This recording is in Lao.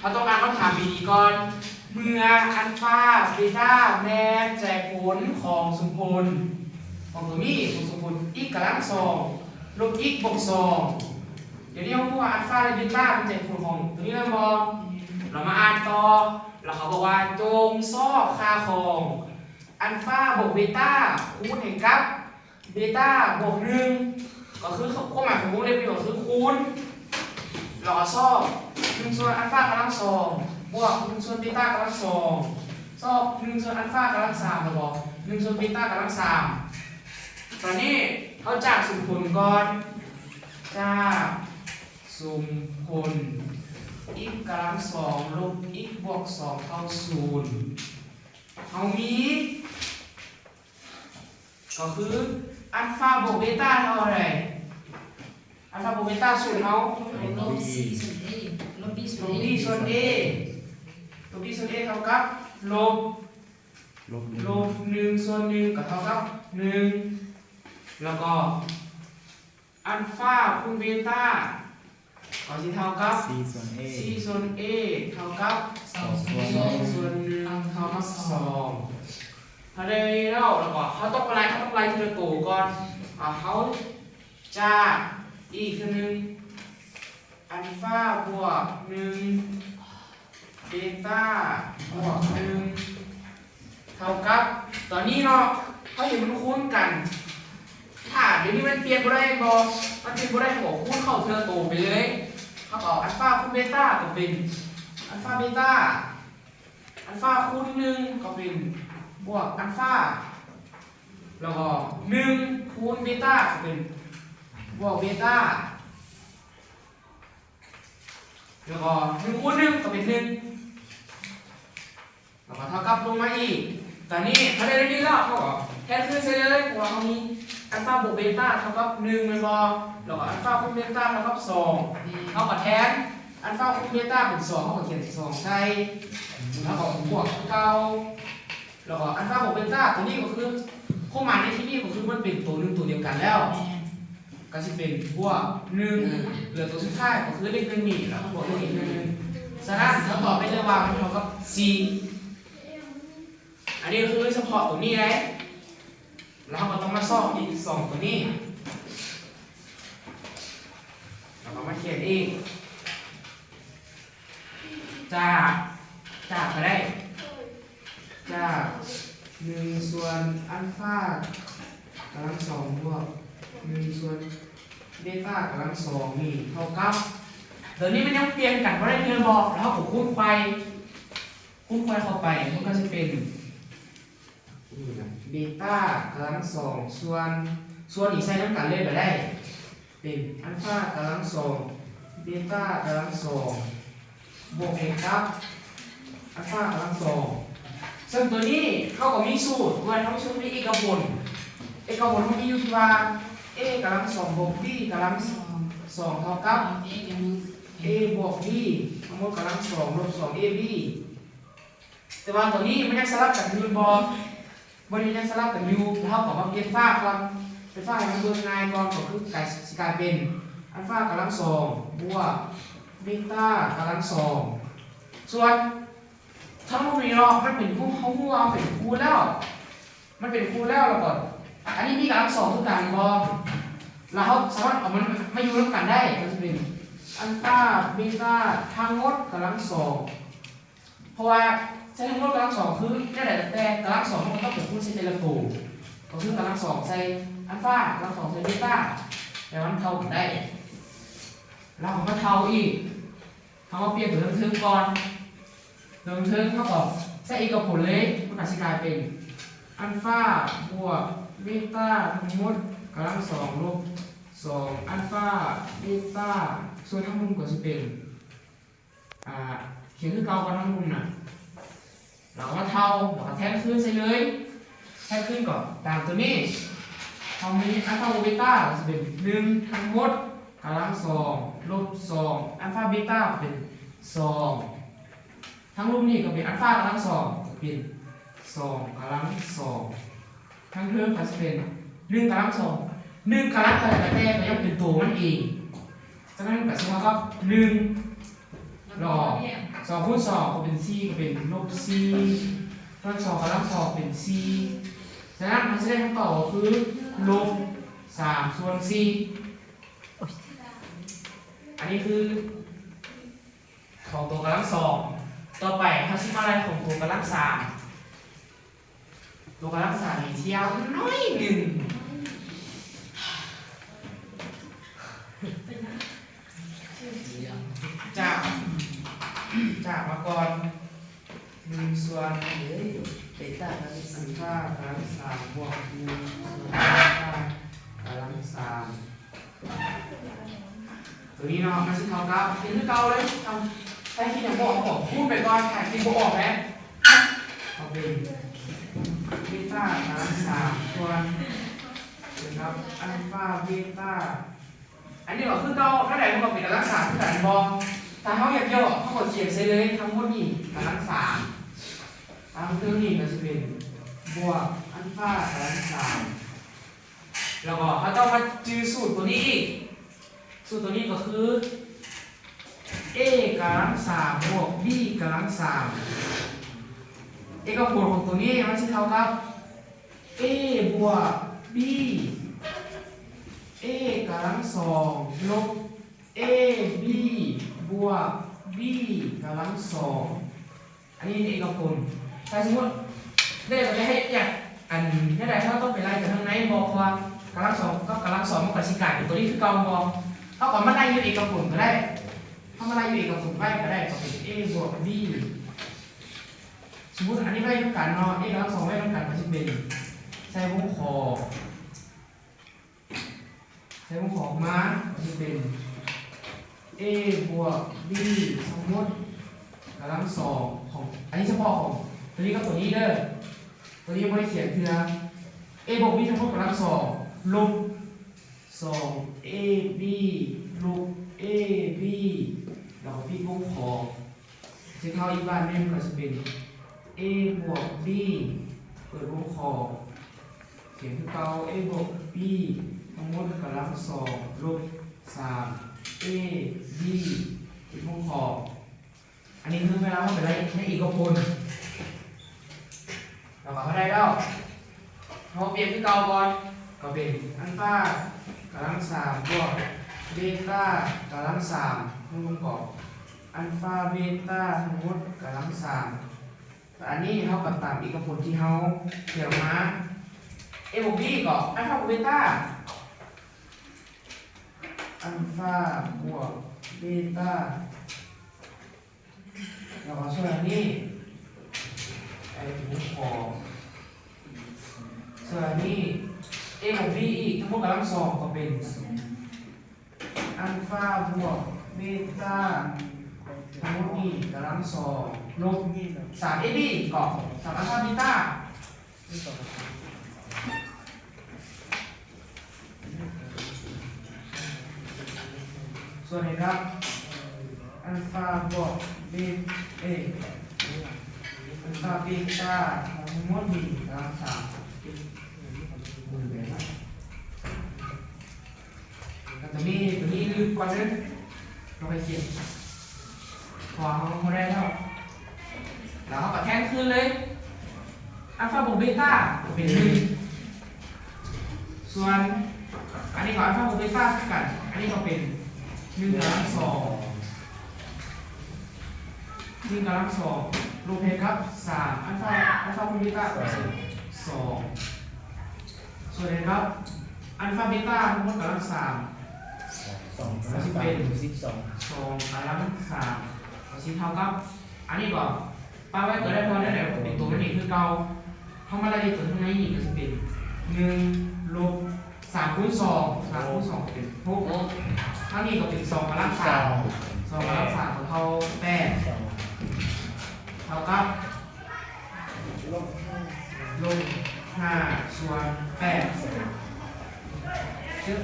ເຮົາຕ້ອງອ່ານຄຳຖາມດີໆກ່ອນ. ເມື່ອອັນຟາເບຕາແມ່ນໃຈຜົນຂອງສົມຜົນຂອງຕົວນີ້ ຂອງສົມຜົນ x ກຳລັງສອງ ລົບ x ບວກສອງ ດຽວນີ້ເຮົາຮູ້ວ່າອັນຟາ ແລະ ເບຕາເປັນໃຈຜົນຂອງຕົວນີ້ແມ່ນບໍ່? ເຮົາມາອ່ານຕໍ່ ແລ້ວເຂົາບອກວ່າ ຈົ່ງຊອກຄ່າຂອງອັນຟາບວກເບຕາ ຄູນໃຫ້ກັບເບຕາບວກໜຶ່ງ ກໍຄືຄວາມໝາຍຂອງວົງເລັບນີ້ກໍຄືຄູນ ແລ້ວກໍຊອກ ໜຶ່ງສ່ວນອັນຟາກຳລັງສອງ ບວກ ໜຶ່ງສ່ວນເບຕາກຳລັງສອງ ຊອກ ໜຶ່ງສ່ວນອັນຟາກຳລັງສາມ ແລ້ວກໍ ໜຶ່ງສ່ວນເບຕາກຳລັງສາມ. ຕອນນີ້ເຮົາຈາກສົມຜົນກ່ອນ ຈາກສົມຜົນ x ກຳລັງສອງ ລົບ x ບວກສອງ ເທົ່າ ສູນ ເຮົາມີ ກໍຄືອັນຟາບວກເບຕາເທົ່າໃດ? ອັນຟາບວກເບຕາສູດເຮົາ ລົບ c ສ່ວນ a ລົບ b ສ່ວນ a ລົບ b ສ່ວນ a ລົບ b ສ່ວນ a ເທົ່າກັບ ລົບ ລົບໜຶ່ງສ່ວນໜຶ່ງກໍເທົ່າກັບໜຶ່ງ ແລ້ວກໍ ອັນຟາຄູນເບຕາກໍຊິເທົ່າກັບ c ສ່ວນ a c ສ່ວນ a ເທົ່າກັບ ສອງສ່ວນໜຶ່ງ ສອງສ່ວນໜຶ່ງເທົ່າກັບສອງ. ເຮົາໄດ້ແລ້ວ ແລ້ວກໍເຮົາຕ້ອງໄລ່ ເຮົາຕ້ອງໄລ່ທີລະໂຕກ່ອນ. ເຮົາຈາກອີກເທື່ອໜຶ່ງ ອັນຟາບວກໜຶ່ງ ເບຕາບວກໜຶ່ງ ເທົ່າກັບ ຕອນນີ້ເນາະ ເຮົາເຫັນມັນຄູນກັນ ຖ້າດຽວນີ້ມັນປ່ຽນບໍ່ໄດ້ແມ່ນບໍ່? ມັນປ່ຽນບໍ່ໄດ້ ເຮົາກໍຄູນເຂົ້າເທື່ອໂຕໄປເລີຍ. ເຮົາກໍເອົາອັນຟາຄູນເບຕາກໍເປັນອັນຟາເບຕາ ອັນຟາຄູນໜຶ່ງກໍເປັນບວກອັນຟາ ແລ້ວກໍໜຶ່ງຄູນເບຕາກໍເປັນບວກເບຕາ ແລ້ວກໍໜຶ່ງຄູນໜຶ່ງກໍເປັນໜຶ່ງ ແລ້ວກໍເທົ່າກັບລົງມາອີກ. ຕອນນີ້ເຮົາໄດ້ແນວນີ້ແລ້ວ ເຮົາກໍແທນຄືນໃສ່ເລີຍ ເພາະວ່າເຮົາມີອັນຟາບວກເບຕາເທົ່າກັບໜຶ່ງແມ່ນບໍ່? ແລ້ວກໍອັນຟາຄູນເບຕາເທົ່າກັບສອງ ເຮົາກໍແທນອັນຟາຄູນເບຕາເປັນສອງ ເຮົາກໍຂຽນສອງໃສ່ ແລ້ວກໍບວກຄືເກົ່າ. ແລ້ວກໍອັນຟາບວກເບຕາຕົວນີ້ກໍຄື ຄວາມໝາຍໃນທີ່ນີ້ກໍຄືມັນເປັນຕົວໜຶ່ງຕົວດຽວກັນແລ້ວ ແມ່ນ ກໍຊິເປັນບວກໜຶ່ງ ເຫຼືອຕົວສຸດທ້າຍກໍຄືເລກໜຶ່ງນີ້ ແລ້ວບວກເລກອີກໜຶ່ງ. ສະນັ້ນ ຄຳຕອບໄດ້ເລີຍວ່າມັນເທົ່າກັບສີ່. ອັນນີ້ກໍຄືສະເພາະຕົວນີ້ເດ້ ແລ້ວເຮົາກໍຕ້ອງມາຊອກອີກສອງຕົວນີ້ ແລ້ວກໍມາຂຽນອີກ ຈາກ ຈາກກໍໄດ້ ຈາກໜຶ່ງສ່ວນອັນຟາກຳລັງສອງບວກໜຶ່ງສ່ວນເບຕາກຳລັງສອງນີ້ເທົ່າກັບ ດຽວນີ້ມັນຍັງປ່ຽນກັນບໍ່ໄດ້ເທື່ອບໍ່? ແລ້ວເຮົາກໍຄູນໄຂວ້ ຄູນໄຂວ້ເຂົ້າໄປ ມັນກໍຊິເປັນ ນີ້ນະ ເບຕາກຳລັງສອງ ສ່ວນ ສ່ວນນີ້ໃສ່ນຳກັນເລີຍກໍໄດ້ ເປັນອັນຟາກຳລັງສອງ ເບຕາກຳລັງສອງ ບວກໃຫ້ກັບອັນຟາກຳລັງສອງ. ເຊິ່ງຕົວນີ້ເຮົາກໍມີສູດ ເມື່ອເຮົາມີສູດມີເອກະຜົນ ເອກະຜົນເຮົາມີຢູ່ທີ່ວ່າ a ກຳລັງສອງ ບວກ b ກຳລັງສອງ ເທົ່າກັບ a ບວກ b ທັງໝົດກຳລັງສອງ ລົບສອງ ab. ແຕ່ວ່າຕົວນີ້ມັນຍັງສະຫຼັບກັນຢູ່ແມ່ນບໍ່? ບໍ່ໄດ້ ຍັງສະຫຼັບກັນຢູ່ ແລ້ວເຮົາກໍມາປ່ຽນຟາກ່ອນ ປ່ຽນຟາໃຫ້ມັນເບິ່ງງ່າຍກ່ອນ ກໍຄືກາຍ ຊິກາຍເປັນອັນຟາກຳລັງສອງ ບວກເບຕາກຳລັງສອງ ສ່ວນທັງໝົດນີ້ເນາະ ມັນເປັນ ເຮົາຮູ້ວ່າເປັນຄູນແລ້ວ ມັນເປັນຄູນແລ້ວ ແລ້ວກໍອັນນີ້ມີກຳລັງສອງຄືກັນບໍ່? ແລ້ວເຮົາສາມາດເອົາມັນມາຢູ່ນຳກັນໄດ້ ກໍຈະເປັນອັນຟາເບຕາທັງໝົດກຳລັງສອງ ເພາະວ່າໃສ່ທັງໝົດກຳລັງສອງຄືແນວໃດກໍແຕ່ ກຳລັງສອງມັນກໍຕ້ອງໄປຄູນໃສ່ແຕ່ລະໂຕ ກໍຄືກຳລັງສອງໃສ່ອັນຟາ ກຳລັງສອງໃສ່ເບຕາ ແລ້ວມັນເທົ່າກັນໄດ້ ແລ້ວເຮົາມາເທົ່າອີກ ເຮົາມາປ່ຽນຕົວເທິງໆກ່ອນ ຕົວເທິງເຮົາກໍໃສ່ເອກະຜົນເລີຍ ມັນກໍຊິກາຍເປັນອັນຟາບວກເບຕາທັງໝົດກຳລັງສອງລົບສອງອັນຟາເບຕາ ສ່ວນທັງລຸ່ມກໍຊິເປັນ ອ່າ ຂຽນຄືເກົ່າກັບທາງລຸ່ມນະ ແລ້ວກໍມາເທົ່າ ແລ້ວກໍແທນຄືນໃສ່ເລີຍ ແທນຄືນກໍຕາມຕົວນີ້ ເຮົາມີອັນຟາບວກເບຕາກໍຊິເປັນໜຶ່ງທັງໝົດກຳລັງສອງລົບສອງ ອັນຟາເບຕາກໍເປັນສອງ ທັງລຸ່ມນີ້ກໍເປັນອັນຟາກຳລັງສອງ ກໍເປັນສອງກຳລັງສອງ ທັງເທິງກໍຊິເປັນໜຶ່ງກຳລັງສອງ ໜຶ່ງກຳລັງເທົ່າໃດກໍແຕ່ ກໍຍັງເປັນໂຕມັນເອງ ສະນັ້ນກໍຊິເທົ່າກັບໜຶ່ງ ລະອອກ ສອງຄູນສອງກໍເປັນສີ່ ກໍເປັນລົບສີ່ ສ່ວນສອງກຳລັງສອງເປັນສີ່ ສະນັ້ນເຮົາຊິໄດ້ຄຳຕອບກໍຄືລົບສາມສ່ວນສີ່ ອັນນີ້ຄືຂອງຕົວກຳລັງສອງ. ຕໍ່ໄປເຮົາຊິມາໄລ່ຂອງຕົວກຳລັງສາມ. ຕົວກຳລັງສາມນີ້ທີ່ຍາວໜ້ອຍໜຶ່ງ ຈາກ ຈາກມາກ່ອນ ໜຶ່ງສ່ວນ ເອີ ເບຕ້າກຳລັງ ອັນຟາກຳລັງສາມບວກໜຶ່ງສ່ວນເບຕ້າກຳລັງສາມ. ຕົວນີ້ເນາະ ມັນຊິເທົ່າກັບ ເປັນຄືເກົ່າເລີຍ ຖ້າຄິດຫຍັງບໍ່ອອກ ເຮົາກໍຄູນໄປກ່ອນ ຖ້າຄິດບໍ່ອອກແລ້ວ ເອົາເປັນເບຕ້າກຳລັງສາມສ່ວນ ເທົ່າກັບອັນຟາເບຕ້າ ອັນນີ້ກໍຄືເກົ່າ ເທົ່າໃດມັນກໍເປັນກຳລັງສາມຄືກັນ ແມ່ນບໍ່? ຖ້າເຮົາຢາກຫຍໍ້ ເຮົາກໍຂຽນໃສ່ເລີຍ ທັງໝົດນີ້ກຳລັງສາມ ທາງເທິງນີ້ກໍຊິເປັນບວກອັນຟາກຳລັງສາມ ແລ້ວກໍເຮົາຕ້ອງມາຈື່ສູດຕົວນີ້ອີກ ສູດຕົວນີ້ກໍຄື ເອກຳລັງສາມບວກບີກຳລັງສາມ ເອກະຜົນຂອງຕົວນີ້ມັນຊິເທົ່າກັບ ເອບວກບີ ເອກຳລັງສອງລົບເອບີບວກບີກຳລັງສອງ ອັນນີ້ເອກະຜົນ. ຖ້າສົມມຸດ ແລ້ວຈະໄປເຮັດຫຍັງ ອັນແນວໃດ ເຮົາຕ້ອງໄປໄລ່ຈາກທາງໃນບໍ? ເພາະວ່າກຳລັງສອງກັບກຳລັງສອງມັນກໍຊິກາຍເປັນຕົວນີ້ຄືເກົ່າແມ່ນບໍ່? ເຮົາກໍມາໄລ່ຢູ່ເອກະຜົນກໍໄດ້ ເຮົາມາໄລ່ຢູ່ເອກະຜົນໄວ້ກໍໄດ້ ກໍເປັນເອບວກບີ ສົມມຸດອັນນີ້ໄວ້ນຳກັນເນາະ ເອກຳລັງສອງໄວ້ນຳກັນກໍຊິເປັນ ໃສ່ວົງຂອບ ໃສ່ວົງຂອບອອກມາ ກໍຊິເປັນ ເອບວກບີ ທັງໝົດກຳລັງສອງຂອງ ອັນນີ້ສະເພາະຂອງຕົວນີ້ກັບຕົວນີ້ເດີ ຕົວນີ້ຍັງບໍ່ໄດ້ຂຽນເທື່ອ ເອບວກບີທັງໝົດກຳລັງສອງ ລົບສອງເອບີ ລົບເອບີ ແລ້ວກໍປິດວົງຂອບ ເຮັດເທົ່າອີກບາດໜຶ່ງກໍຈະເປັນ ເອບວກບີ ເປີດວົງຂອບ ຂຽນຄືເກົ່າ ເອບວກບີທັງໝົດກຳລັງສອງ ລົບສາມເອບີ ປິດວົງຂອບ. ອັນນີ້ຄືເວລາເຮົາໄປໄລ່ໃນເອກະຜົນ ເຮົາກໍໄດ້ແລ້ວ ເຮົາປ່ຽນຄືເກົ່າກ່ອນ ກໍເປັນອັນຟາກຳລັງສາມບວກເບຕ້າກຳລັງສາມ ລວມກັບອັນຟາເບຕ້າທັງໝົດກຳລັງສາມ ອັນນີ້ເຮົາກໍຕາມເອກະຜົນທີ່ເຮົາຂຽນອອກມາ ເອບວກບີກໍອັນຟາບວກເບຕ້າ ອັນຟາບວກເບຕ້າ ແລ້ວກໍສ່ວນອັນນີ້ ໄອ້ຜູ້ປກຄອງ ສ່ວນອັນນີ້ ເອບວກບີອີກ ທັງໝົດກຳລັງສອງກໍເປັນ ອັນຟາບວກເບຕ້າ ທັງໝົດນີ້ກຳລັງສອງ ລົບສາມເອບີ ກໍສາມອັນຟາເບຕ້າ ສ່ວນໃຫ້ກັບ ອັນຟາບວກເບ ເອ ອັນຟາເບຕ້າ ທັງໝົດນີ້ກຳລັງສາມ ແລ້ວຕົວນີ້ ຕົວນີ້ລືມກ່ອນເດີ ເຮົາໄປຂຽນ ເພາະວ່າເຮົາບໍ່ໄດ້ແລ້ວ ແລ້ວເຮົາກໍແທນຄືນເລີຍ ອັນຟາບວກເບຕ້າກໍເປັນໜຶ່ງ ສ່ວນອັນນີ້ກໍອັນຟາບວກເບຕ້າຄືກັນ ອັນນີ້ກໍເປັນໜຶ່ງກຳລັງສອງ ໜຶ່ງກຳລັງສອງ ລົບໃຫ້ກັບສາມ ອັນຟາ ອັນຟາບວກເບຕ້າກໍເປັນສອງ ສ່ວນໃຫ້ກັບອັນຟາເບຕ້າທັງໝົດກຳລັງສາມ ສອງ ກໍຊິເປັນສິບສອງ ສອງກຳລັງສາມ ກໍຊິເທົ່າກັບ ອັນນີ້ກໍປະໄວ້ກໍໄດ້ ເພາະວ່າແນວໃດກໍເປັນຕົວມັນເອງຄືເກົ່າ ເຮົາມາໄລ່ຕົວທາງໃນນີ້ກໍຊິເປັນໜຶ່ງ ລົບສາມຄູນສອງ ສາມຄູນສອງກໍເປັນຫົກ ທາງນີ້ກໍເປັນສອງກຳລັງສາມ ສອງກຳລັງສາມກໍເທົ່າແປດ ເທົ່າກັບ ລົບຫ້າສ່ວນແປດ ຊຶບ